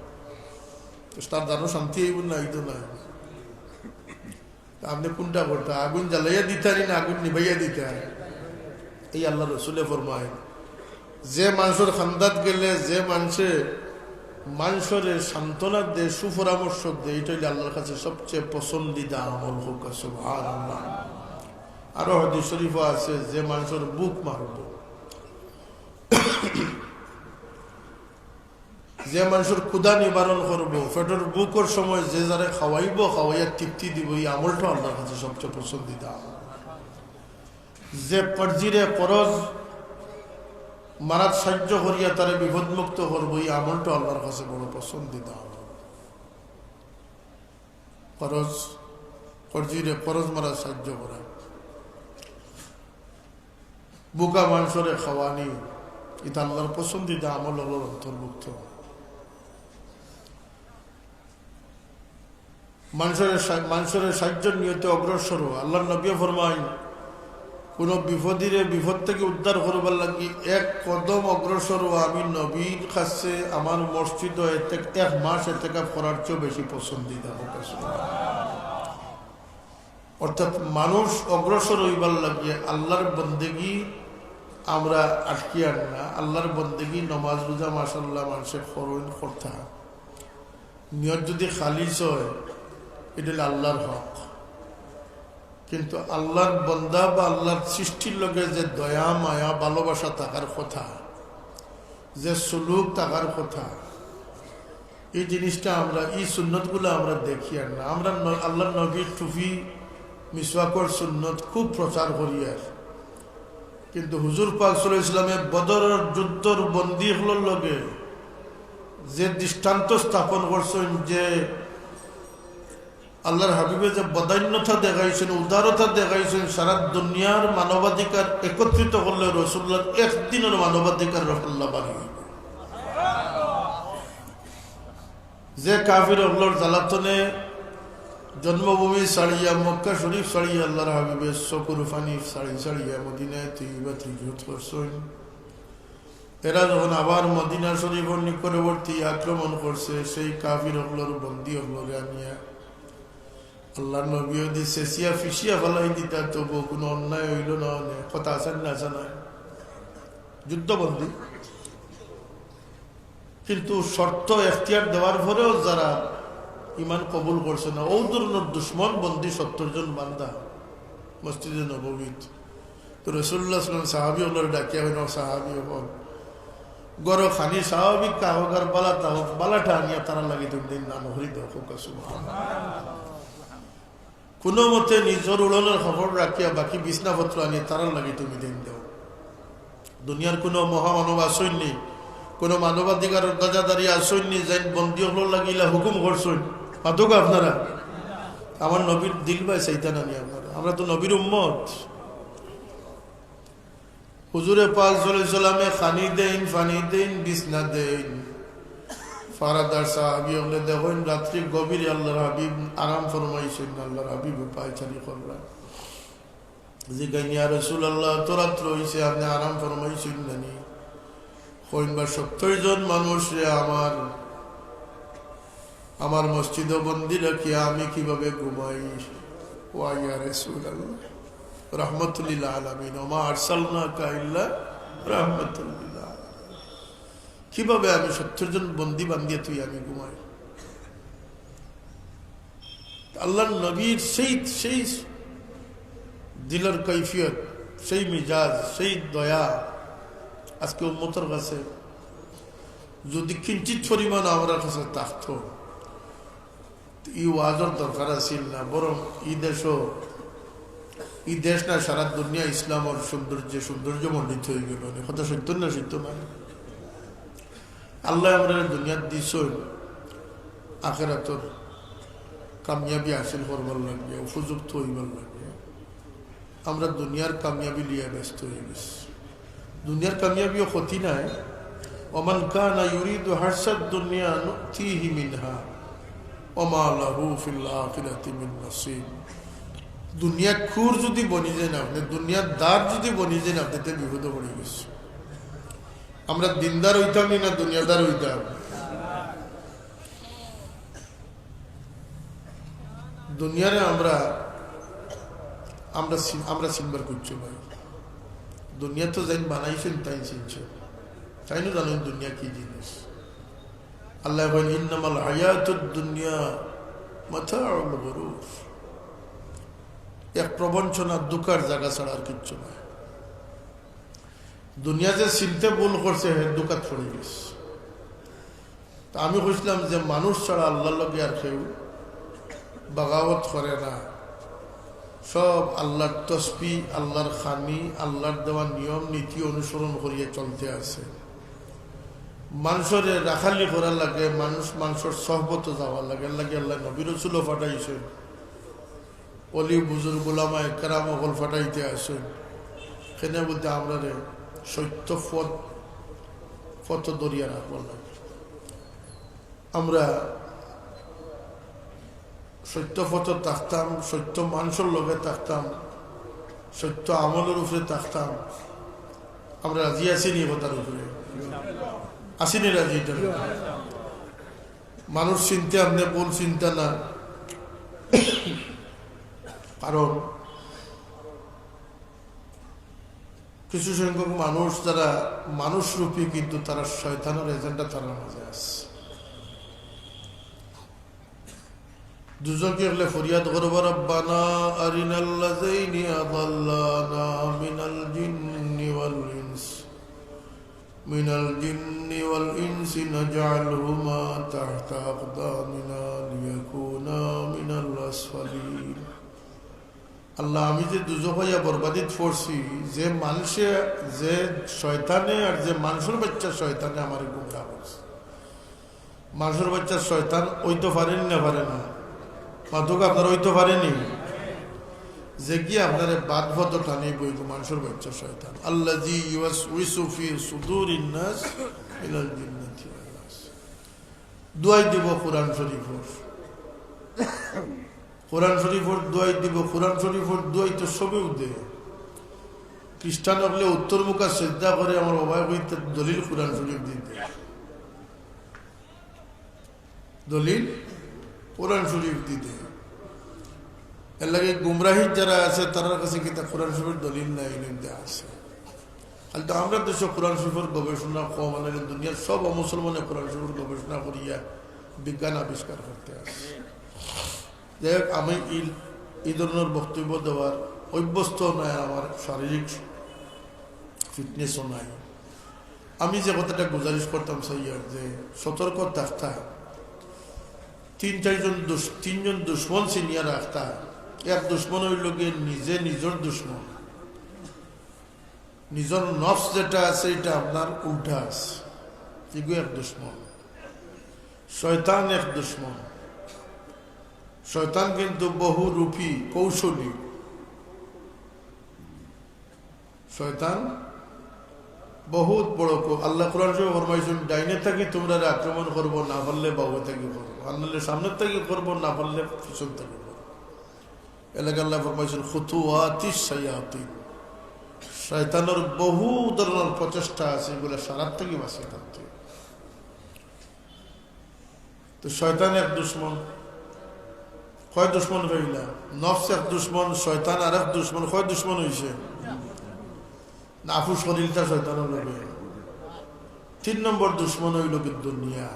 তো তার জানো শান্তি হইব না, এই তো না। তা আপনি কোনটা করতা? আগুন জ্বালাইয়া দিতা নি না আগুন নিভাইয়া দিতা? এই আল্লাহ রসুলে ফরমায়, যে মানুষের খান্দাত গেলে, যে মানুষে মানুষরে সান্ত্বনা দে, সুপরামর্শ দে, এটা হইলে আল্লাহর কাছে সবচেয়ে পছন্দিদা আমল। কউক্কা সুবহানাল্লাহ। আরো হাদিস শরীফও আছে, যে মানুষের বুক মারব, যে মানুষের ক্ষুধা নিবারণ করব, পেটের ভুকর সময় যে যারে খাওয়াইব, খাওয়াইয়া তৃপ্তি দিব, এই আমলটা আল্লাহর কাছে সবচেয়ে পছন্দিদা আমল। যে কর্জিরে করজ মারাত সাহায্য করিয়া তারে বিপদমুক্ত করব, এই আমলটা আল্লাহর কাছে বড় পছন্দিদা আমল। করজ, কর্জিরে করজ মারাত সাহায্য করা। ভুকা মানুষরে খাওয়ানি, এটা আল্লাহর পছন্দিদা আমল অকলর অন্তর্ভুক্ত। মানুষরে সা-, মানুষরে সাহায্যর নিয়তে অগ্রসর হওয়া। আল্লাহর নবীয়ে ফরমাইন, কোনো বিপদীরে বিপদ থেকে উদ্ধার করবার লাগি এক কদম অগ্রসর হওয়া আমি নবীর কাছে আমার মসজিদো এতে-, এক মাস এতেকাফ করার চেয়েও বেশি পছন্দিদা। অর্থাৎ মানুষ অগ্রসর হইবার লাগিয়া আল্লাহর বন্দেগি আমরা আটকিয়ার না। আল্লাহর বন্দেগি, নমাজ, রোজা, মাশাআল্লাহ, মানুষে করইন, করতা। নিয়ত যদি খালিস হয়, এটা হইলে আল্লাহর হক। কিন্তু আল্লাহর বন্দা বা আল্লাহর সৃষ্টির লগে যে দয়া, মায়া, ভালোবাসা থাকার কথা, যে সুলুক থাকার কথা, এই জিনিসটা আমরা, এই সুন্নতগুলো আমরা দেখিয়ার না। আমরা ন-, আল্লাহর নবীর টুপি, মিসওয়াকর সুন্নত খুব প্রচার করিয়ার, কিন্তু হুজুর পাক সাল্লাল্লাহু আলাইহি ওয়াসাল্লামে বদরর যুদ্ধর বন্দী অকলর লগে যে দৃষ্টান্ত স্থাপন করছইন, যে আল্লাহর হাবিবে যে বদান্যতা দেখাইছইন, উদারতা দেখাইছইন, সারা দুনিয়ার মানবাধিকার একত্রিত করলে রসুলুল্লাহর একদিনর মানবাধিকার রসুলুল্লাহ বাড়ি হইব। যে কাফির অকলর জ্বালাতনে জন্মভূমি ছাড়িয়া, মক্কা শরীফ ছাড়িয়া, আল্লাহর হাবিবে চকুর পানি ছাড়ি ছাড়িয়া মদিনায় তৈয়বাত হিজরত করছইন, এরা যখন আবার মদিনা শরীফর নিকটবর্তী আক্রমণ করছে, সেই কাফির অকলর বন্দী অকলরে আনিয়া আল্লাহর নবী যদি চেঁচিয়া ফিসিয়া ফালাই দিতা, তবু কোনো অন্যায় হইল না, অনেক কথা আছে না, আছে না? যুদ্ধবন্দী। কিন্তু শর্ত এখতিয়ার দেওয়ার পরেও যারা ইমান কবুল করছে না, ও ধরনের দুশমন বন্দী সত্তর জন বান্দা, মসজিদে নববীত। তো রাসূলুল্লাহ সাল্লাল্লাহু আলাইহি ওয়াসাল্লাম সাহাবী অকলরে ডাকিয়া কইন, "ও সাহাবী অকল, ঘরো খানি স্বাভাবিক খাউক আর বালা থাউক, বালাটা আনিয়া তারার লাগি তুমি দিন না, নহরি দেও।" কউক্কা সুবহানাল্লাহ। কুনু মতে নিজর উড়নর কাপড় রাখিয়া বাকি বিছনাপত্র আনিয়া তারার লাগি তুমি দিন দেও। দুনিয়ার কুনু মহামানব আছইন নি, কুনু মানবাধিকারর ধ্বজাধারী আছইন নি, যেইন বন্দী অকলর লাগি ইলা হুকুম করছইন? মাতউক্কা আপনারা। আমার নবীর দিল বায় চাইতা না নি আপনারা? আমরা তো নবীর উম্মত। হুজুরে পাক সাল্লাল্লাহু আলাইহি ওয়াসাল্লামে খানি দেইন, পানি দেইন, বিছনা দেইন। ফারাদার সাহাবী অকলে দেখইন রাত্রি গভীরে আল্লাহর হাবিব আরাম ফরমাইছইন না, আল্লাহর হাবিব পায়চারি কররা। জিগাইন, "ইয়া রাসূলুল্লাহ, অত রাত্র অইছে, আপনে আরাম ফরমাইছইন না নি?" কইন, "বা সত্তর জন মানুষরে আমার, আমার মসজিদো বন্দী রাখিয়া আমি কিভাবে ঘুমাই?" ওয়া ইয়া রাসূলুল্লাহ, রাহমাতুল লিল আলামিন, ওয়া মা আরসালনাকা ইল্লা রাহমাতুল লিল আলামিন। কিভাবে আমি সত্তর জন বন্দী বান্দিয়া থুইয়া আমি ঘুমাই? আল্লাহর নবীর সেই, সেই দিলর কৈফিয়ত, সেই মিজাজ, সেই দয়া আজকে উম্মতর কাছে যদি কিঞ্চিত পরিমাণ আমরার কাছে থাকতো, ই ওয়াজর দরকার আছিল না, বরং ই দেশও, ই দেশ না, সারা দুনিয়া ইসলামর সৌন্দর্যে সৌন্দর্যমণ্ডিত অইগেলো নে। কথা সত্য না সত্য না? আল্লায় আমরারে দুনিয়াত দিছইন আখেরাতর কামিয়াবি হাসিল করবার লাগিয়া, উপযুক্ত অইবার লাগিয়া। আমরা দুনিয়ার কামিয়াবি লইয়া ব্যস্ত অইগেছি। দুনিয়ার কামিয়াবিও ক্ষতি নাই। ওমান কানা ইউরিদু হারসাদ দুনিয়া নুতিহি মিনহা ওমা লাহু ফিল আখিরাতি মিন নাসিব। দুনিয়া খুর যদি বনি যাইন আপনে, দুনিয়ার দার যদি বনি যাইন আপনে, তে বিপদো পড়ি গেছইন। আমরা দিনদার অইতাম নি না দুনিয়াদার অইতাম? দুনিয়ারে আমরা, আমরা চিন-, আমরা চিনবার কিচ্ছু নাই। দুনিয়া তো যেইন বানাইছইন, তাইন চিনছইন, তাইনও জানইন দুনিয়া কি জিনিস। আল্লায় কইন, "ইন্নামাল হায়াতুদ দুনিয়া মাতাউল গুরুর।" এক প্রবঞ্চনা, ধুকার জাগা ছাড়া আর কিচ্ছু নায়। দুনিয়া যে চিনতে ভুল করছে, হে ধুকাত পড়ি গেছে। তা আমি কইছিলাম যে মানুষ ছাড়া আল্লাহর লগে আর কেউ বাগাওয়াত করে না। সব আল্লাহর তসবি, আল্লাহর খানি, আল্লাহর দেওয়া নিয়ম নীতি অনুসরণ করিয়া চলতে আছে। মানষরে রাখালি করার লাগি, মানুষ মানষর সহবতো যাওয়ার লাগি, এর লাগি আল্লায় নবী রসুলও পাঠাইছইন, অলি বুজুর্গ উলামায়ে কেরাম অকল পাঠাইতে আছইন। কেনে বুলতে আমরারে সত্য পথ, পথ ধরিয়া রাখবার লাগি। আমরা সত্য পথো থাকতাম, সত্য মানষর লগে থাকতাম, সত্য আমলর উপরে থাকতাম। আমরা রাজি আছি নি কথার উপরে? আছি নি রাজি এটার উপরে? মানুষ চিনতে আপনে ভুল চিন্তা না, কারণ কিছু সংখ্যক মানুষ যারা মানুষ রূপী, কিন্তু তারা শয়তানের এজেন্ডা তারার মাঝে আছে। দুজকে হলে ফরিয়াদ করবো, "রব্বানা আরিনাল্লাযাইনি আদাল্লানা মিনাল জিন্নি ওয়াল ইনস, মিনাল জিন্নি ওয়াল ইনসি নাজআলহুমা তাহতা আকদামিনা লিয়াকুনা মিনাল আসফালিন।" আল্লাহ, আমি যে দুজখ অইয়া বরবাদিত পড়ছি, যে মানষে, যে শয়তানে আর যে মানষর বাইচ্চা শয়তানে আমারে গুমরা করছে। মানষর বাইচ্চা শয়তান অইতো পারে নি না পারে না? মাতউক্কা আপনারা, অইতো পারে নি? যে কি আপনারে বাদ পথো টানিবো, ইগু মানষর বাইচ্চা শয়তান। আল্লাযী ইউওয়াসউইসু ফী সুদুরিন নাস মিনাল জিন্নাতি ওয়ান নাস। দোয়াই দিবো কোরআন শরীফর। কোরআন শরীফর দোয়াই দিবো, কোরআন শরীফর দোয়াই তো সবেউ দে। খ্রিস্টান অকলে উত্তর মুখা সেজদা করে, আমার বাবায় কইতা দলিল কোরআন শরীফ দি দে। দলিল কোরআন শরীফ দি দে। এর লাগি গুমরাহিত যারা আছে, তারার কাছে কিতা কোরআন শরীফর দলিল নাই, এর মধ্যে আছে। খালি তো আমরা দেশো কোরআন শরীফর গবেষণা কম, আর নাইলে দুনিয়ার সব অমুসলমানে কোরআন শরীফর গবেষণা করিয়া বিজ্ঞান আবিষ্কার করতে আছে। যাই হোক, আমি এই, এই ধরনের বক্তব্য দেওয়ার অভ্যস্ত নাই, আমার শারীরিক ফিটনেসও নাই। আমি যে কথাটা গুজারিশ করতাম চাইয়ার যে সতর্ক থাকতা, তিন চারজন দুশ-, তিনজন দুশমন চিনিয়া রাখতা। এক দুশমন অইল গিয়া নিজে নিজর দুশমন, নিজর নফস যেটা আছে এটা আপনার উল্টা আছে, এগু এক দুশমন। শয়তান এক দুশমন। শয়তান কিন্তু বহুরূপী, কৌশলী। শয়তান বহুত বড় কৌ-, আল্লাহ কোরআন শরীফে ফরমাইছইন, "ডাইনে থাকি তুমরারে আক্রমণ করবো, না পারলে বাউয়ে থাকি করবো, আর নাইলে সামনে থাকি করবো, না পারলে পিছন থাকি করবো।" এর লাগি আল্লাহ ফরমাইছইন, "খুতুওয়াতিশ শায়াতিন।" শয়তানর বহু ধরনর প্রচেষ্টা আছে, এগুলা সারার থাকি বাঁচিয়া থাকতে। তো শয়তান এক দুশমন, কয় দুশমন অইলা? নফস এক দুশমন, শয়তান আরেক দুশমন, কয় দুশমন অইছে? নাফুস করিলতা শয়তানর লগে। তিন নম্বর দুশমন অইল কি দুনিয়া।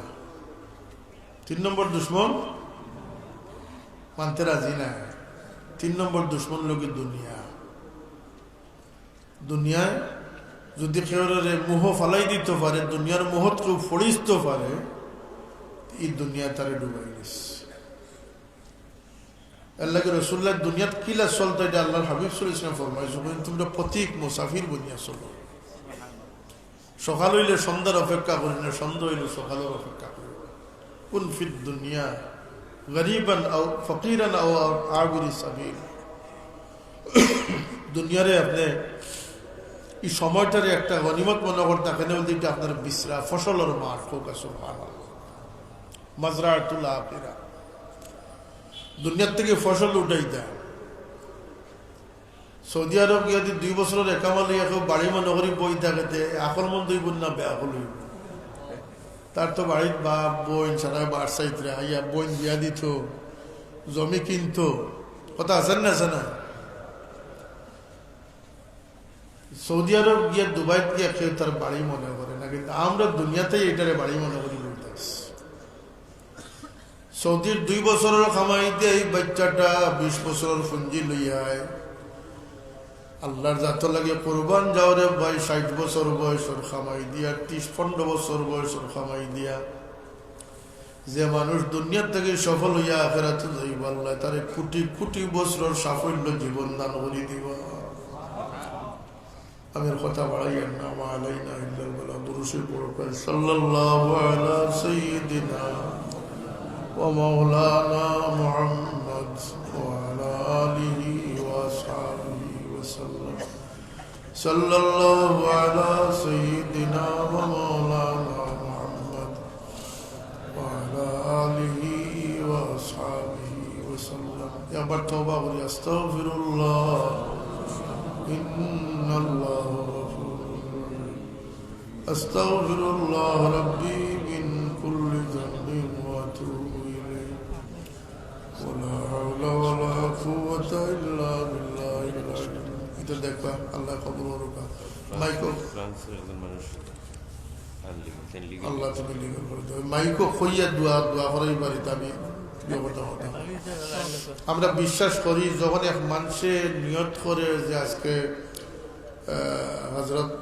তিন নম্বর দুশমন মানতে রাজি না। তিন নম্বর দুশমন অইল কি দুনিয়া। দুনিয়ায় যদি কেউরে মোহ ফালাই দিতো পারে, দুনিয়ার মোহত কেউ ফড়িস্তো পারে, এই দুনিয়া তারে ডুবাই দিস। এর লাগি রসুল্লাহ দুনিয়াত কিলা চলতা, এটা আল্লাহর হাবিব সাল্লাল্লাহু আলাইহি ওয়াসাল্লাম ফরমাইছইন, "তুমরা পথিক মুসাফির বনিয়া চলো।" সকাল অইলে সন্ধ্যার অপেক্ষা করি না, সন্ধ্যা অইলে সকালর অপেক্ষা করি না। কুন ফিদ দুনিয়া গরিবান আও ফকিরান আও আবিরি সাবিল। দুনিয়ারে আপনে এই সময়টারে একটা গনিমত মনে করতা, কেনে বলতে এটা আপনার বিশ্রা-, ফসলর মাঠ হোক, সুবহানাল্লাহ। মাজরাতুল আখিরা। দুনিয়ার থাকি ফসল উঠাইতা। সৌদি আরব গিয়া যদি দুই বছরর একামা লইয়া কেউ বাড়ি মনে করি বই থাকে, তে আকল মন্দ অইবো না বেআকল অইবো? তার তো বাড়িত বাপ, বইন, সারা বাড় সাইতরা, আইয়া বইন বিয়া দিত, জমি কিনতো, কথা আছে না, আছে না? সৌদি আরব গিয়া, দুবাইত গিয়া কেউ তার বাড়ি মনে করে না, কিন্তু আমরা দুনিয়াতেই এটারে বাড়ি মনে করি বইতাছি। সৌদির দুই বছরর কামাই দিয়া এই বাচ্চাটা বিশ বছরর পুঞ্জি লইয়া আয়। আল্লাহর জাতর লাগি কুরবান যাও রে ভাই, ষাইট বছর বয়সর কামাই দিয়া, ত্রিশ পনেরো বছর বয়সর কামাই দিয়া। যে মানুষ দুনিয়া থাকি সফল অইয়া আখিরাতো যাইবো, আল্লায় তারে কোটি কোটি বছরর সাফল্য জীবন দান করি দিবা। আমি আর কথা বাড়াইয়ার না, ওয়া আলাইনা ইল্লাল বালাগ। দুরূদ শরীফ পড়ো, সাল্লাল্লাহু আলা সাইয়্যিদিনা ওয়া মাওলানা মুহাম্মদ ওয়া আলা আলিহি ওয়া আসহাবিহি ওয়া সাল্লাম। সাল্লাল্লাহু আলা সাইয়্যিদিনা ওয়া মাওলানা মুহাম্মদ ওয়া আলা আলিহি ওয়া আসহাবিহি ওয়া সাল্লাম। একবার তওবা করি, আস্তাগফিরুল্লাহ, ইন্নাল্লাহা গাফুরুর রাহিম। আস্তাগফিরুল্লাহ রাব্বি মিন কুল্লি যানবিন ওয়া আতুবু ইলাইহি। ওয়ালা হাওলা ওয়ালা কুওয়াতা ইল্লা বিল্লাহিল আলিয়্যিল। এটা দেখবা, আল্লাহ কবুল করুক। মাইকো। ফ্রান্সর একজন মানুষ আনলিগো, তাইন লিগো। আল্লাহ তুমি লিগো করে দেও। মাইকো কইয়া দোয়া, দোয়া করাই বাড়িতে আমি ইয়ে করতে পারতাম। আমরা বিশ্বাস করি, যখন এক মানুষে নিয়ত করে যে আজকে, আহ, হযরত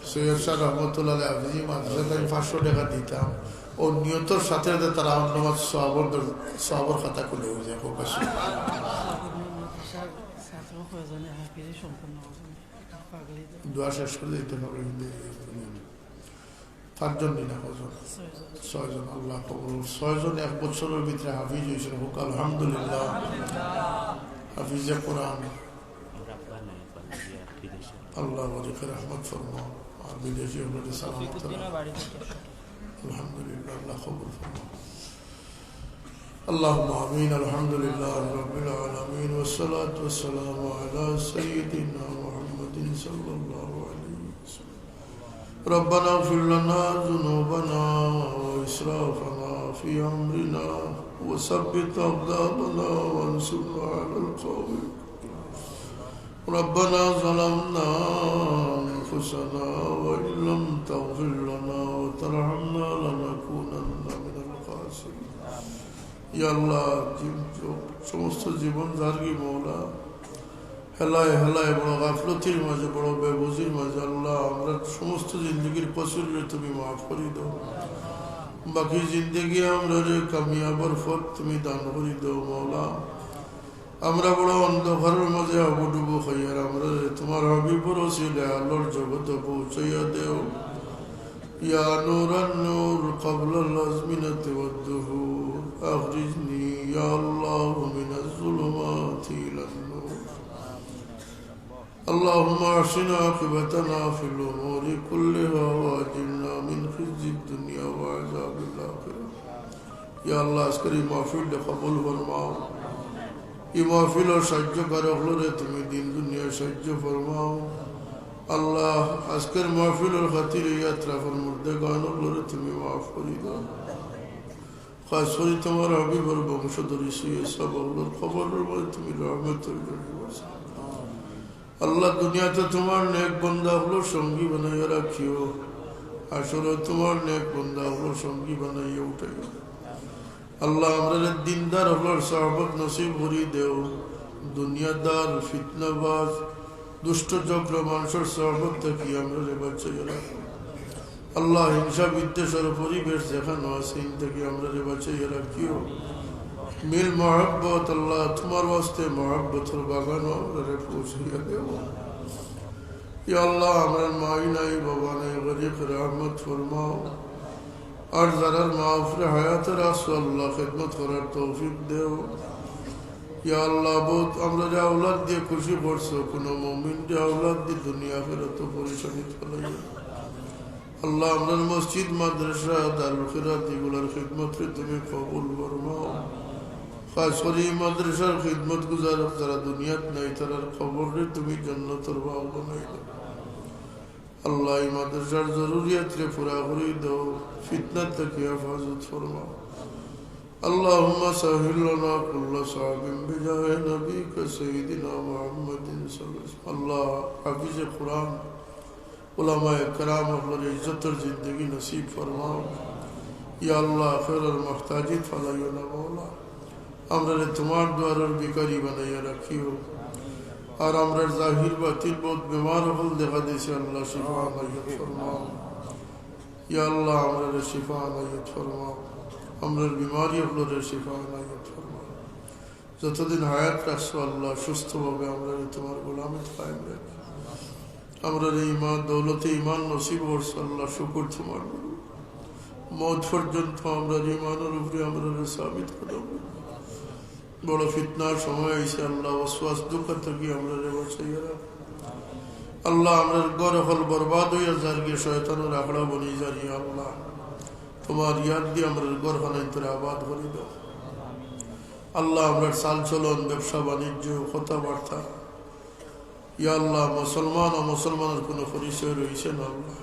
সৈয়দ শাহ রহমতুল্লাহ আলাইহি হাফিজি মাদ্রাসাত আমি পাঁচশো টেকা দিতাম, ও নিয়তর সাথে সাথে তার আমলনামাত সওয়াবর দর-, সওয়াবর খাতা খুলে অইযায়। দোয়া শেষ করি দিতে হবে। পাঁচজন নি না, কয়জন? ছয়জন। আল্লাহ কবুল। ছয়জন এক বছরর ভিতরে হাফিজ অইছইন, হোক আলহামদুলিল্লাহ। হাফিজে কোরআন। আল্লাহ ওদেরকে রহমত ফরমাও, আর বিদেশি অকলরে সালামত রাখো। আলহামদুলিল্লাহ, আল্লাহ কবুল ফরমাও। اللهم آمين. الحمد لله رب العالمين، والصلاة والسلام على سيدنا محمد صلى الله عليه وسلم. ربنا اغفر لنا ذنوبنا وإسرافنا في أمرنا وثبت أقدامنا وانصرنا على القوم الكافرين. ربنا ظلمنا أنفسنا وإن لم تغفر لنا وترحمنا لنكونن من الخاسرين. ইয়া আল্লাহ, জীব-, সমস্ত জীবন যারগি মওলা, হেলায় হেলায় বড় গাফলতির মাঝে, বড় বেবুঝির মাঝে আল্লাহ আমরার সমস্ত জিন্দেগির কসুররে তুমি মাফ করি দাও। বাকি জিন্দেগি আমরারে কামিয়াবর পথ তুমি দান করি দাও মাওলা। আমরা বড় অন্ধকারর মাঝে হাবুডুবু খাইয়ার, আমরারে তুমার হাবিবর ওসিলায় আলোর জগতো পৌঁছাইয়া দেও। يا نور النور قبل الأزمنة والدهور، أخرجني يا الله من الظلمات إلى النور. اللهم أحسن عاقبتنا في الأمور كلها وأجرنا من خزي الدنيا وعذاب الآخرة. ইয়া আল্লাহ, আজকের এই মাহফিলটা কবুল ফরমাও। এই মাহফিলর সাহায্যকারী অকলরে তুমি দিন দুনিয়ায় সাহায্য ফরমাও। আল্লাহ, আজকের মাহফিলর খাতিরে এই আতরাফর মুর্দেগান অকলরে তুমি মাফ করি দাও। খাস করি তুমার হাবিবর বংশধর সৈয়দ সাব অকলর কবরর মাঝে তুমি রহমতর জন্য বসাও। আল্লাহ, দুনিয়াত তুমার নেক বান্দা অকলর সঙ্গী বানাইয়া রাখিও, হাশরো তুমার নেক বান্দা অকলর সঙ্গী বানাইয়া উঠাইও। আল্লাহ, আমরারে দিনদার অকলর সহবত নসিব করি দেও। দুনিয়াদার, ফিতনাবাজ, দুষ্ট চক্র মানষর সহবত থাকি আমরারে বাঁচাইয়া রাখো। আল্লাহ, হিংসা বিদ্বেষর পরিবেশ যেখানো আছে, ইন থাকি আমরারে বাঁচাইয়া রাখিও। মিল মহব্বত, আল্লাহ, তুমার ওয়াস্তে মহব্বতর বাগানো আমরারে পৌঁছাইয়া দেও। ইয়া আল্লাহ, আমরার মা নাই, বাবা নাই, গরিব রহমত ফরমাও। আর যারার মা উপরে হায়াতে রাখছো, আল্লাহ, খেদমত করার তৌফিক দেও। ইয়া আল্লাহ, বউত আমরারে আওলাদ দিয়া খুশি করছো, কুনু মুমিনরে আওলাদ দি দুনিয়া আখিরাতো পরেশানিত ফালাইও না। আল্লাহ, আমরার মসজিদ, মাদ্রাসা, দারুল কিরাত ইগুলার খিদমতরে তুমি কবুল ফরমাও। খাস করি ই মাদ্রাসার খিদমত গুজার যারা দুনিয়াত নাই, তারার কবররে তুমি জান্নাতর বাগ বানাই দাও। আল্লাহ, ই মাদ্রাসার জরুরিয়াতরে পুরা করি দাও, ফিতনা থাকি হেফাজত ফরমাও। اللهم سهل لنا كل صعب بجاه نبيك سيدنا محمد صلى الله عليه وسلم. আল্লাহ, হাফিজে কোরআন, উলামায়ে কেরাম অকলরে ইজ্জতর জিন্দেগি নসিব ফরমাও। ইয়া আল্লাহ, আখেরার মুহতাজিত ফালাইও না মাওলা। আমরারে তুমার দুয়ারর ভিখারি বানাইয়া রাখিও। আর আমরার জাহির বাতিন বউত বেমার অকল দেখা দিছে, আল্লাহ, শিফা আনায়ত ফরমাও। ইয়া আল্লাহ, আমরারে শিফা আনায়ত ফরমাও। আমরার বিমারি অকলরে শিফা আনায়ত ফরমাও। যতদিন হায়াত রাখছো আল্লাহ, সুস্থভাবে আমরারে তুমার গোলামিত কায়েম রাখো। আমরারে ইমান, দৌলতে ইমান নসিব করছো আল্লাহ, শুকুর তুমার। মউত পর্যন্ত আমরার ইমানর উপরে আমরারে সাবিত করো। বড় ফিতনার সময় আইছে আল্লাহ, ওয়াসওয়াস ধোঁকা থাকি আমরারে বাঁচাইয়া রাখো। আল্লাহ, আমরার ঘর অকল বরবাদ অইয়া যারগি, শয়তানর আখড়া বনি যার, ইয়া আল্লাহ, তুমার ইয়াদ দি আমরার ঘরখানাইন্তরে আবাদ করি দাও। আল্লাহ, আমরার চাল চলন, ব্যবসা বাণিজ্য, কথাবার্তা, ইয়া আল্লাহ, মুসলমান অমুসলমানর কুনু পরিচয় রইছে না আল্লাহ।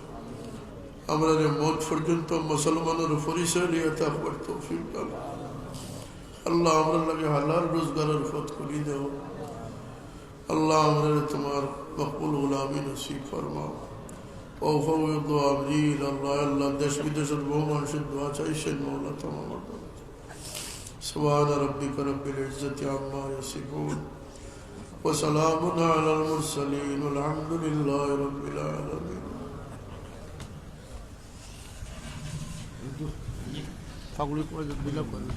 আমরারে মউত পর্যন্ত মুসলমানর পরিচয় লইয়া থাকবার তৌফিক দাও। আল্লাহ, আমরার লাগি হালাল রোজগারর পথ খুলি দাও। আল্লাহ, আমরারে তুমার মকবুল গোলামি নসিব ফরমাও। وأفوض أمري إلى الله. আল্লাহ, দেশ বিদেশর বহু মানষে দোয়া চাইছইন, মাওলা, তুমার দরবারে। سبحان ربك رب العزة عما يصفون وسلام على المرسلين والحمد لله رب العالمين. পাগড়ি পরে দিলে করে।